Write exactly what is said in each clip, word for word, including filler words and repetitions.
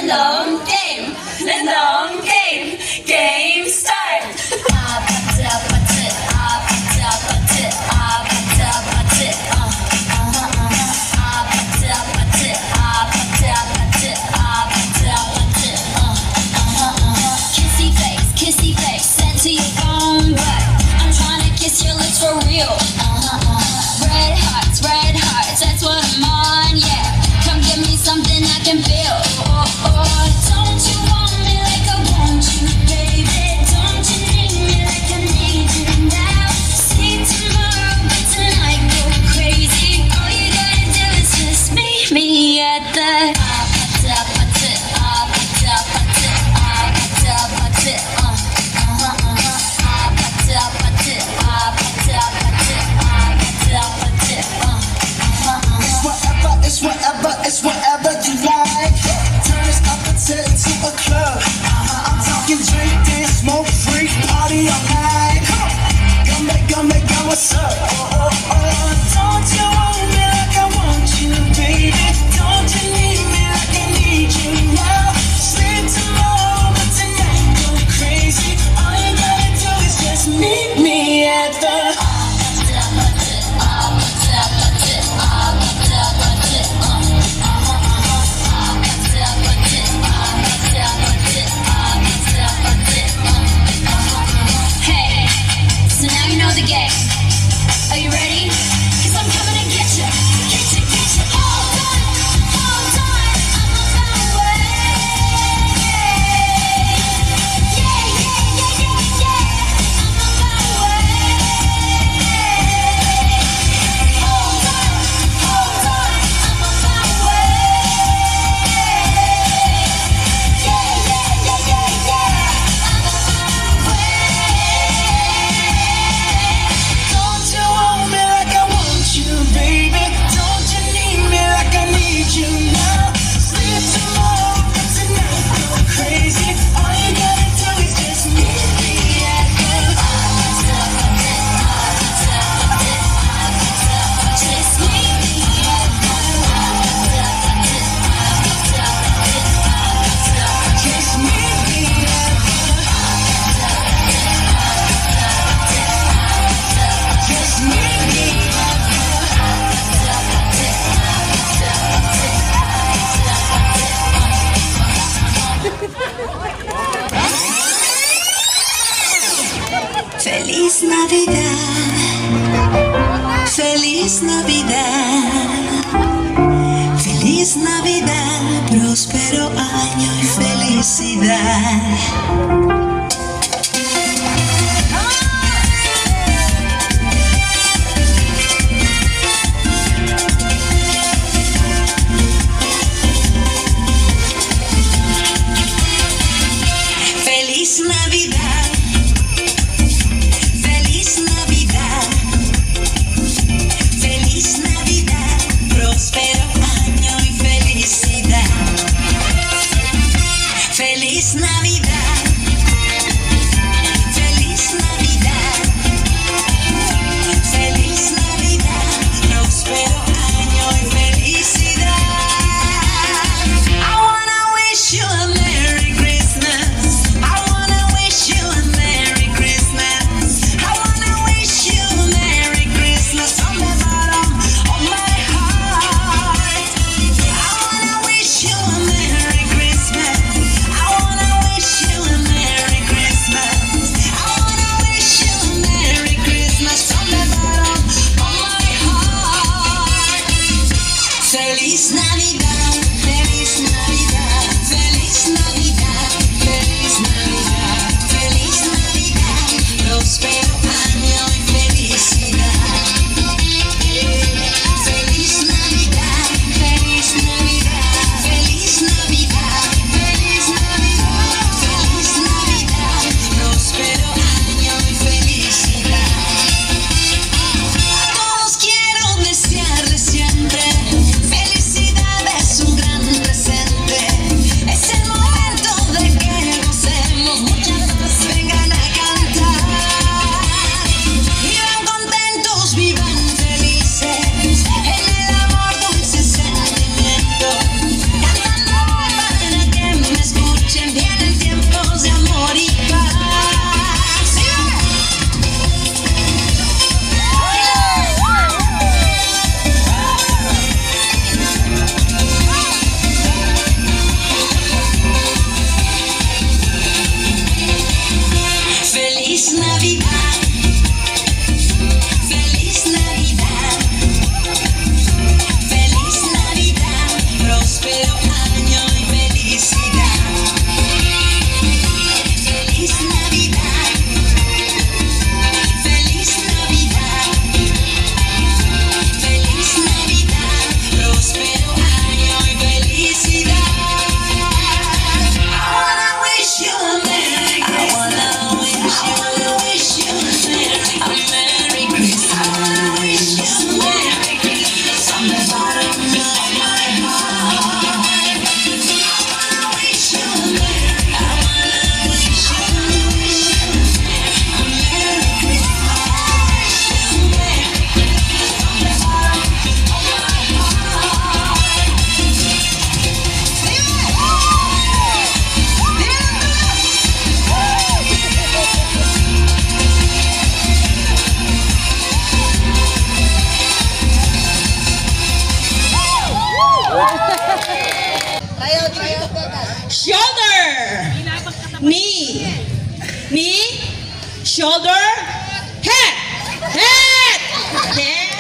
Long game, long game, game start. Kissy face, kissy face, send to your phone, but I'm trying to kiss your lips for real. Uh-huh, uh-huh. Red hearts, red hearts, that's what I'm on, yeah. Come give me something I can feel. Oh, oh, oh. Don't you want me like I want you, baby? Don't you need me like I need you now? Sleep tomorrow, but tonight go crazy. All you gotta do is just meet me at the It's whatever, it's whatever, it's whatever you like. Turn this up until two o'clock. I'm talking drink, dance, smoke, freak, party all night. Come on. Come back, come back, come, what's up? Oh, oh, oh. Don't you want me like I want you, baby? Don't you need me like I need you now? Sleep tomorrow, but tonight go crazy. All you gotta do is just meet me at the Hey, so now you know the game. Are you ready? 'Cause I'm coming to get you, get you, get you. Hold on, hold on, I'm on my way. Yeah, yeah, yeah, yeah, yeah. I'm on my way. Hold on, hold on, I'm on my way. Yeah, yeah, yeah, yeah, yeah. I'm on my way. Don't you want me like I want you, baby? Don't you need me like I need you now? Sleep tomorrow, but tonight go crazy. All you gotta do is just meet me at the Just meet me at the Just meet me at the Just meet me at the Feliz Navidad, feliz Navidad, feliz Navidad, próspero año y felicidad. Feliz Navidad, feliz Navidad, feliz Navidad, próspero año y felicidad. Feliz Navidad, Shoulder. Knee. Knee. Shoulder. Head. Head. Head.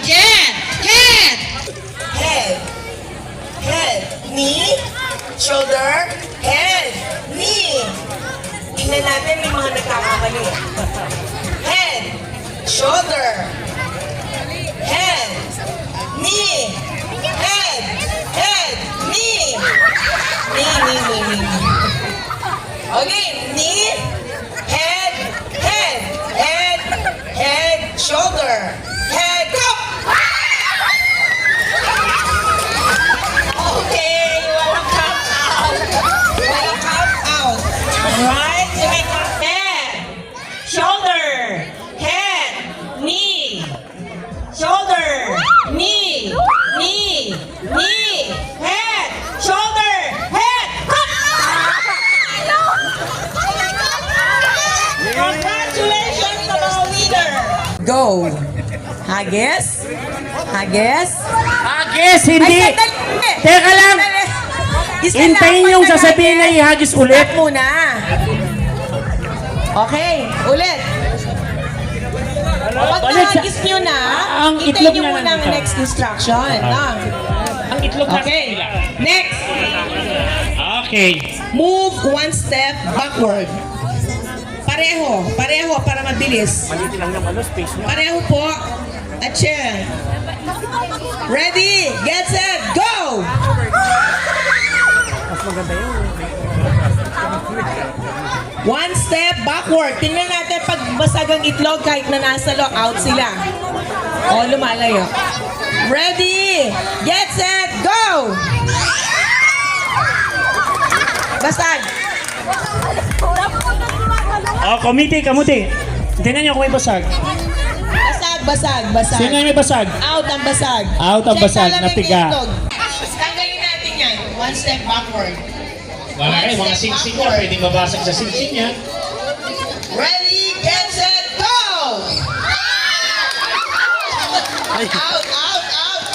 Again. Head. Head. Head. Knee. Shoulder. Head. Knee. Tingnan natin, may mga nagkakamali. Head. Shoulder. Head. Knee. Head. Head. Knee. Knee, knee, knee, knee, knee. Okay, knee. Head. Head. Head. Head. Shoulder. Head. Go! Okay, walang count out. Walang count out. Alright, so may count. Head. Shoulder, head, knee, shoulder, knee, knee, knee, head, shoulder, head. Cut! Congratulations, mga leader! Go! Hagis? Hagis? Hagis, hindi. Ay, sandali. Teka lang. Sandali. Hintayin yung sasabihin na ihagis ulit. Stop muna. Okay, ulit. Pag nahagis nyo na, hintayin nyo muna ang next instruction, no? Ang itlog na. Okay, next. Okay. Move one step backward. Pareho, pareho para mabilis. Pareho po. Action! Ready, get set, go! One step backward. Tingnan natin pag basag ang itlog, kahit na nasa loob, out sila. O, lumalayo. Ready, get set, go! Basag. O, kamuti, kamuti. Tingnan nyo kung may basag. Basag, basag, basag. Sino yung may basag? Out ang basag. Out ang basag, napiga. Tanggalin natin yan. One step backward. Wala kayo, mga singsing yan. Pwedeng mabasag sa singsing yan. Ready, get set, go! Out, out, out, out!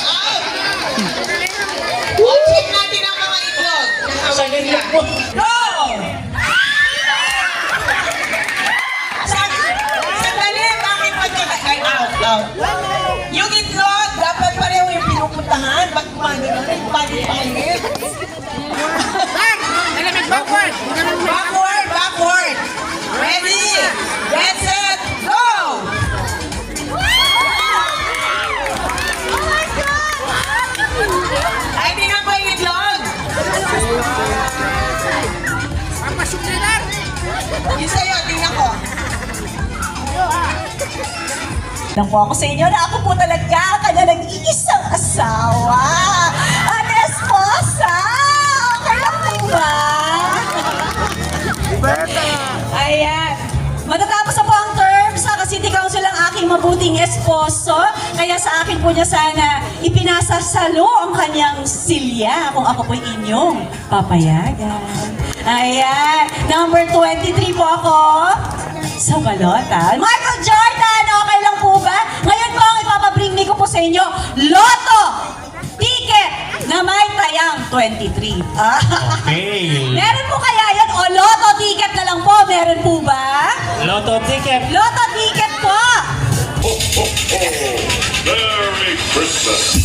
Check natin ang mga itlog. Go! Sandali, bakit magkaka-, ay, out, out. Yung itlog, dapat pareho yung pinupuntahan. Ba't gumagano? Ay, bakit pa kayo? Backward! Backward! Backward! Ready! Get set! Go! Ay, tingnan ko yung itlog! Yung sa'yo, tingnan ko. Lang po ako sa inyo na ako po talaga ang kanyang nag-iisang asawa at esposa. Okay lang po ba? Ayan. Matatapos na po ang term sa City Council ang aking mabuting esposo. Kaya sa akin po niya sana ipinasa sa lo ang kanyang silya kung ako po'y inyong papayagan. Ayan. Number twenty-three po ako. Sa balota. Michael Jordan, okay lang po ba? Ngayon po, ang ipapabring mi ko po sa inyo, lotto ticket na may tayang twenty-three. Ah. Okay. Meron po kaya yun? O lotto ticket na lang po, meron po ba? Lotto ticket. Lotto ticket po. Merry Christmas.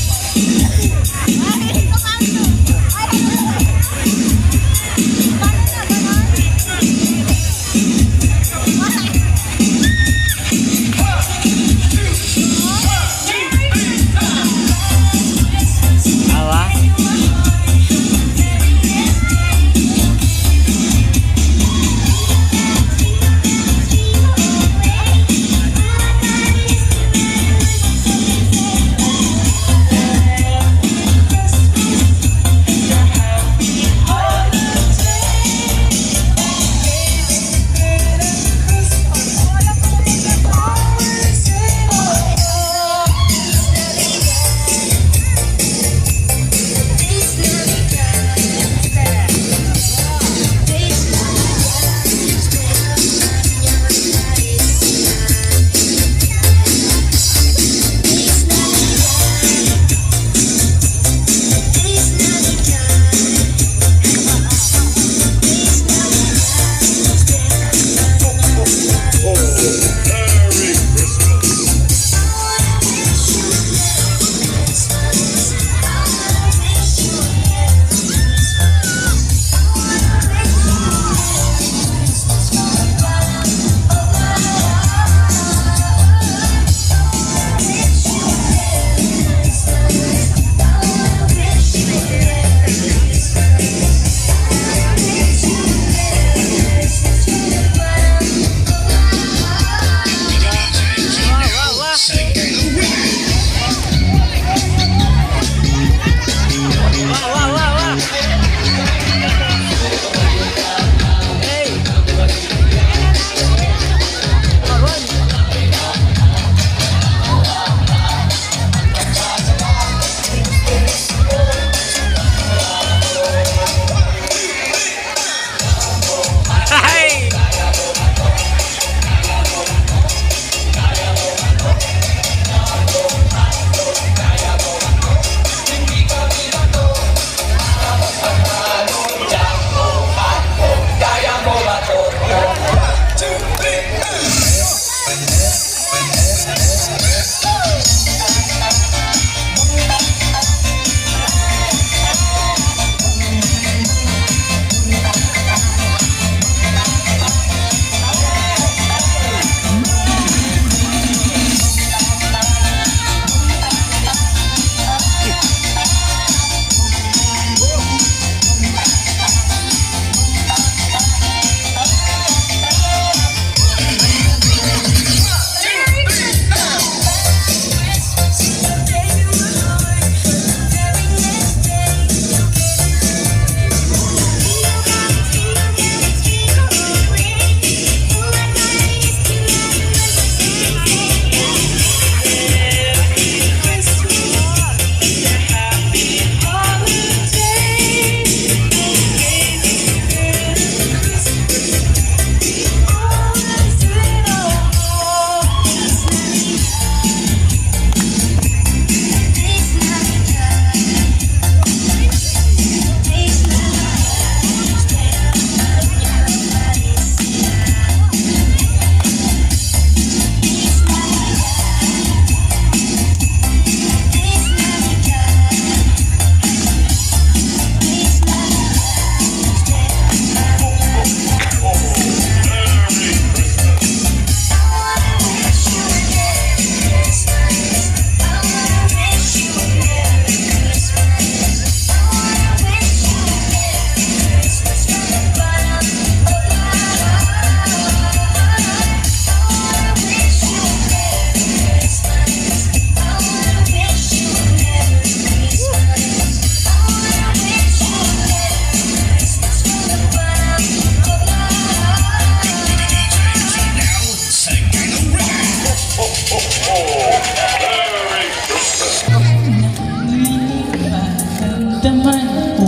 man ku,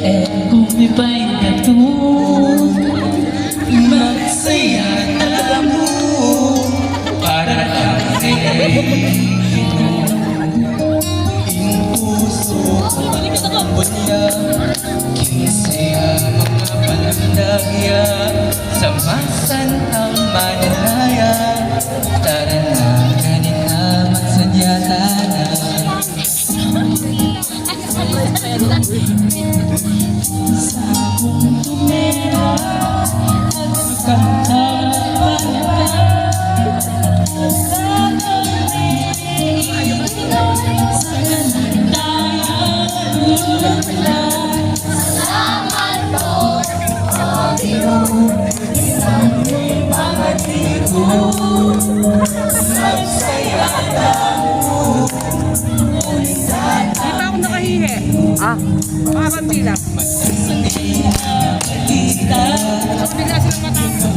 e ku mipaingatun. Magsaya tamu para kang Ginu. Ing pusu ku ampun ya, king saya makapalandag ya, sa masantang mananaya, tara na, karin na magsadya tana. Di pa ako nakahihi. Ah. Mga bandila. Bandila sila matapos.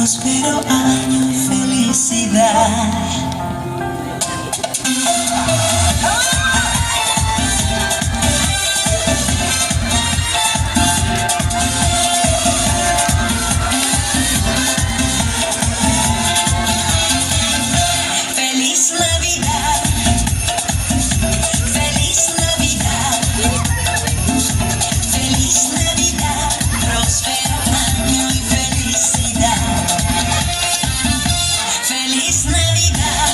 Próspero año y felicidad. Feliz Navidad. Feliz Navidad. Feliz Navidad. Próspero año y felicidad. Feliz Navidad.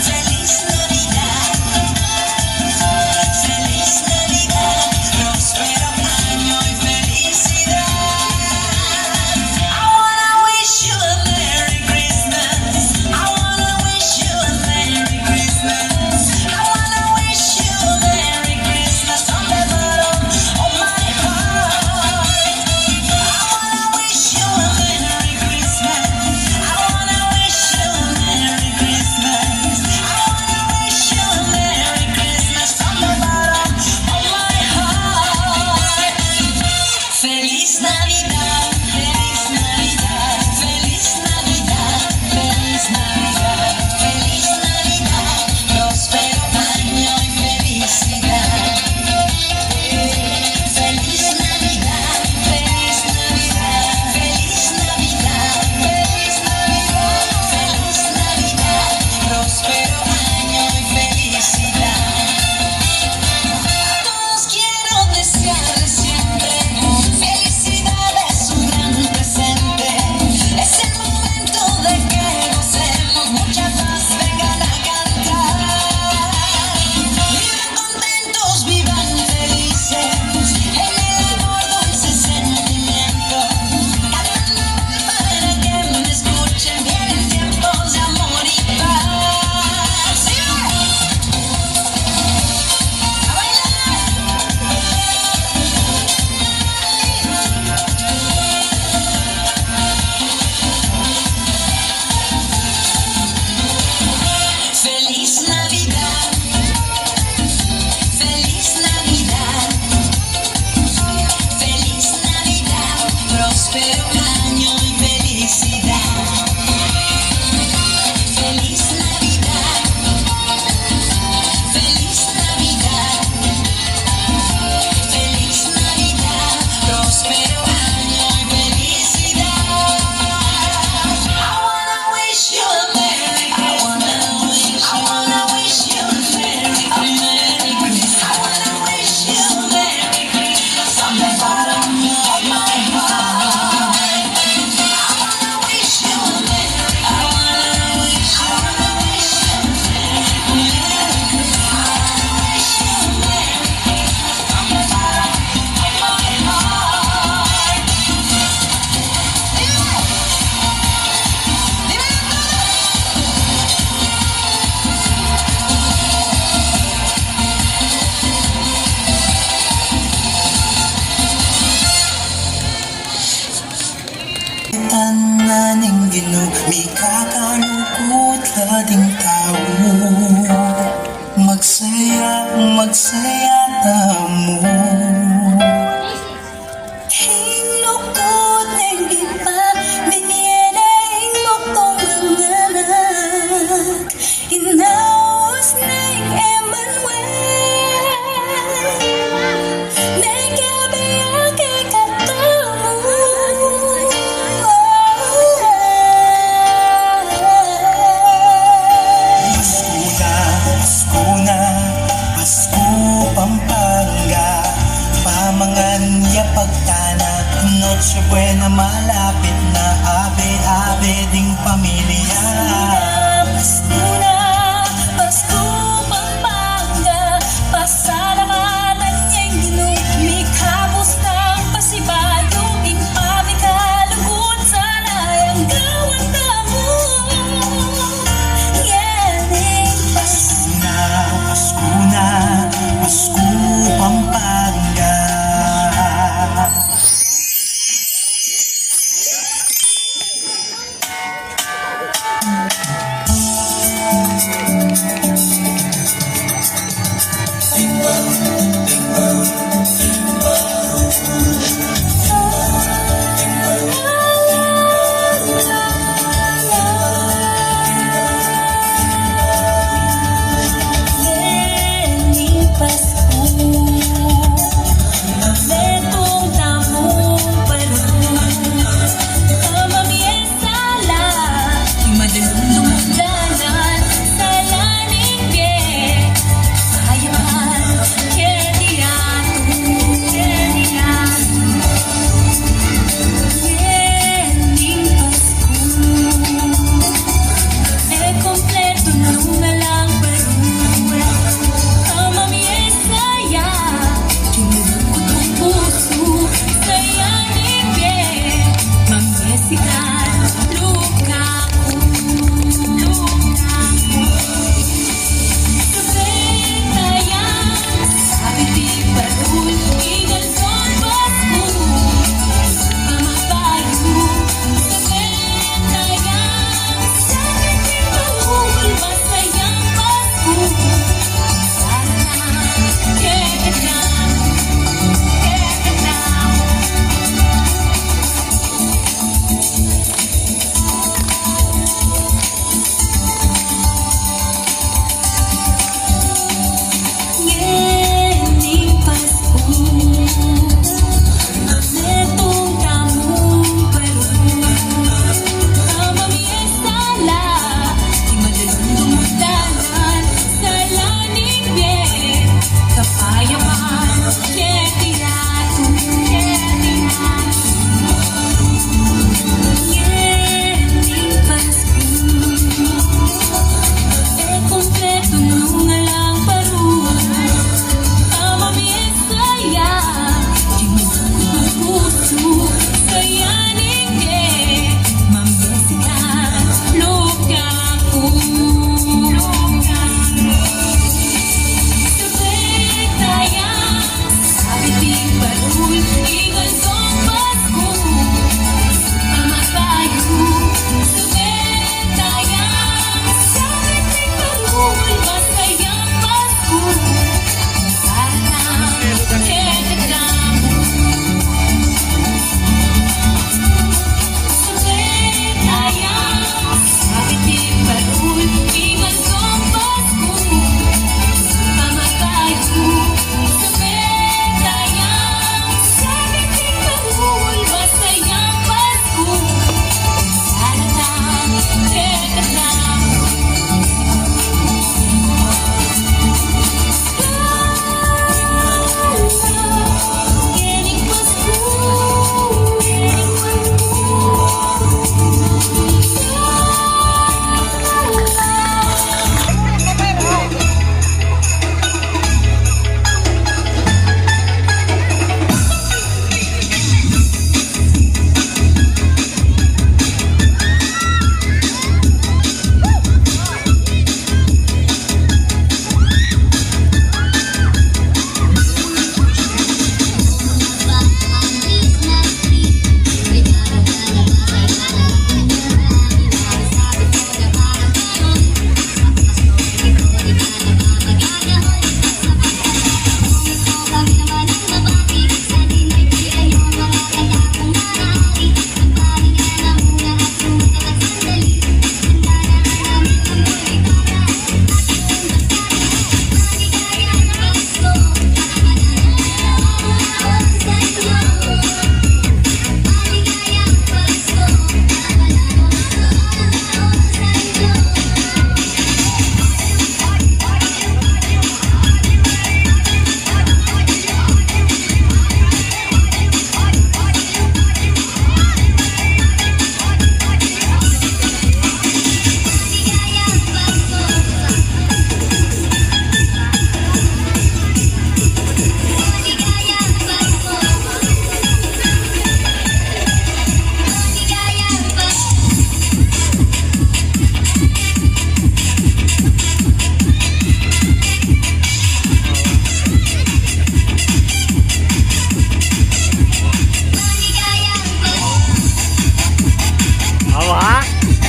Feliz Navidad. Feliz Navidad. Próspero año y felicidad. I wanna wish you a Merry Christmas. I wanna wish you a Merry Christmas. I wanna wish you a Merry Christmas from the bottom of my heart. I wanna wish you a Merry Christmas. I wanna wish you a Merry Christmas. I wanna wish you a Merry Christmas from the bottom of my heart. Feliz Navidad, feliz Navidad, feliz Navidad, feliz Navidad, feliz Navidad, próspero año y felicidad. Feliz Navidad, feliz Navidad, feliz Navidad, feliz Navidad, feliz Navidad, próspero año y felicidad. A todos quiero desearles siempre felicidad, es un gran presente. Es el momento de que gocemos, mucha paz, vengan a cantar. Vivan contentos, vivan felices, en el amor dulce sentimiento. Cantando voy para que me escuchen, vienen tiempos de amor y paz. ¡Sí! ¡A bailar! Feliz Navidad, feliz Navidad, feliz Navidad, próspero año y felicidad. Feliz Navidad, feliz Navidad, feliz Navidad, próspero año y felicidad. I wanna wish you a Merry Christmas. I wanna wish, I wanna wish you a Merry Christmas. I wanna wish you a Merry Christmas from the bottom of my heart. I wanna wish you a Merry, I wanna wish, I wanna wish you a Merry Christmas. I wanna wish you a Merry Christmas from the bottom of my heart. Tana ning Ginu, mikakalugud la ding tau. Magsaya, magsaya tamu. Ing lugud ning Ibpa, binie ne ing bugtung a anak, inaus neng Emmanuel, mengabie ya kekatamu. Pasko na, Pasko na, Pasko Pampanga, pamangan ya pagtanak, Noche Buena malapit na, abe-abe ding pamilya. Pasko na, Pasko Pampanga, pasalamatan ya ing Ginu, mikabus nang pasibayu, ing pamikalugud sana yang gawan tamu. Ngeni Pasko na, Pasko na, Pasko Pampanga.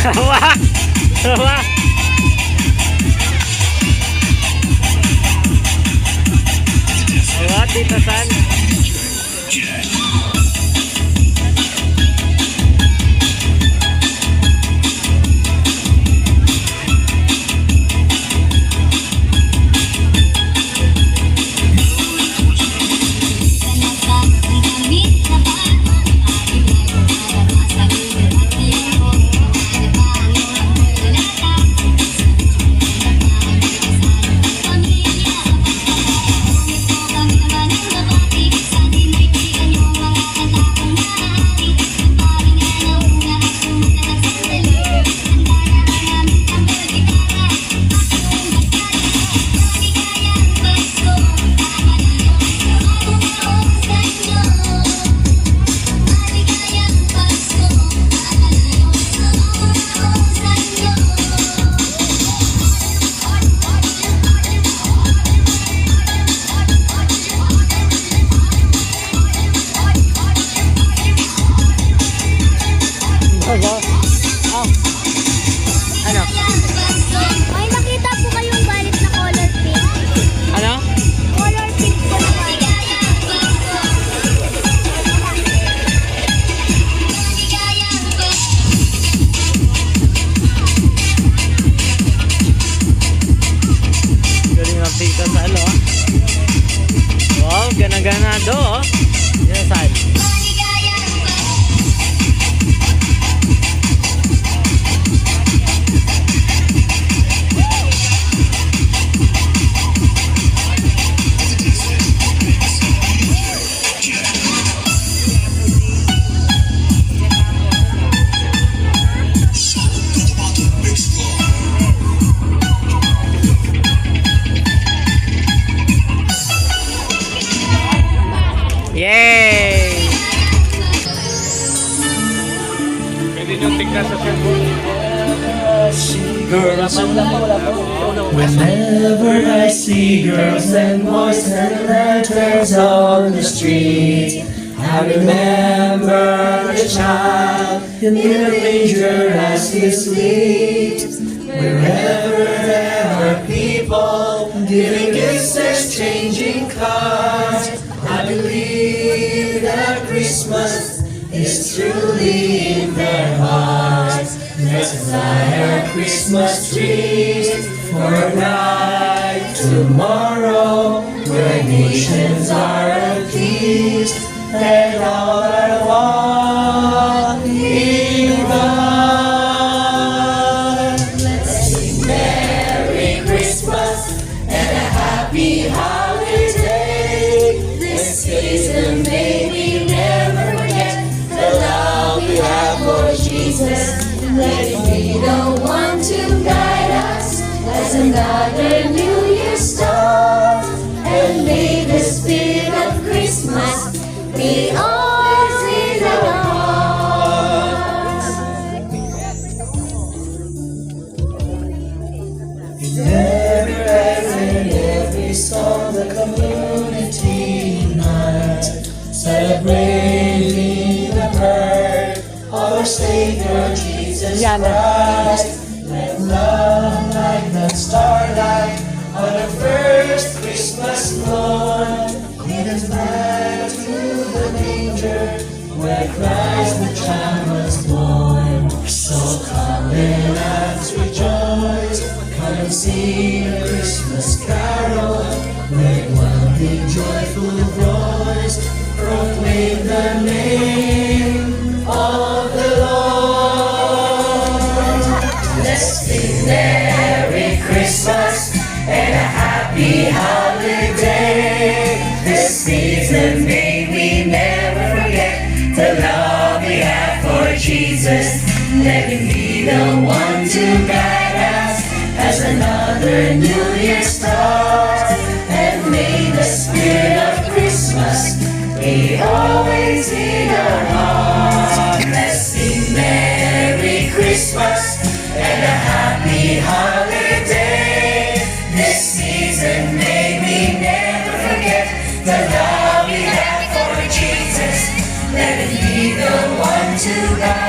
Awa! Awa! Awa, Tita San. Ano? May nakita po kayong wallet na color pink? Ano? Color pink po na wallet. Galing ng Tita Sal, oh. Wow, gana-ganado, oh. Yan, Sal. Yay! Pwede niyong tignan sa cellphone. Whenever I see girls and boys and lanterns on the street, I remember the child in the manger as he sleeps. Wherever there are people giving gifts, exchanging cards, I believe that Christmas is truly in their hearts. Let's fly our Christmas trees for a bright tomorrow, where nations are at peace and all are one in God. Let's sing Merry Christmas and a happy holiday. This season may we never forget the love we have for Jesus. Let him be the one to guide us as another new year starts. And may the spirit of Christmas be always in our hearts. In every prayer and every song, the community unites, celebrating the birth of our Savior Jesus Christ. Let love like that starlight on the first Christmas morn lead us back to the manger where Christ the child was born. So come, let us rejoice. Come and sing a Christmas carol. Let one big joyful voice proclaim the name of the Lord. Let's sing Merry Christmas and a happy holiday. This season may we never forget the love we have for Jesus. Let him be the one to guide us as another new year starts. And may the spirit of Christmas be always in our hearts. Let's sing Merry Christmas and a happy holiday. This season may we never forget the love we have for Jesus. Let him be the one to guide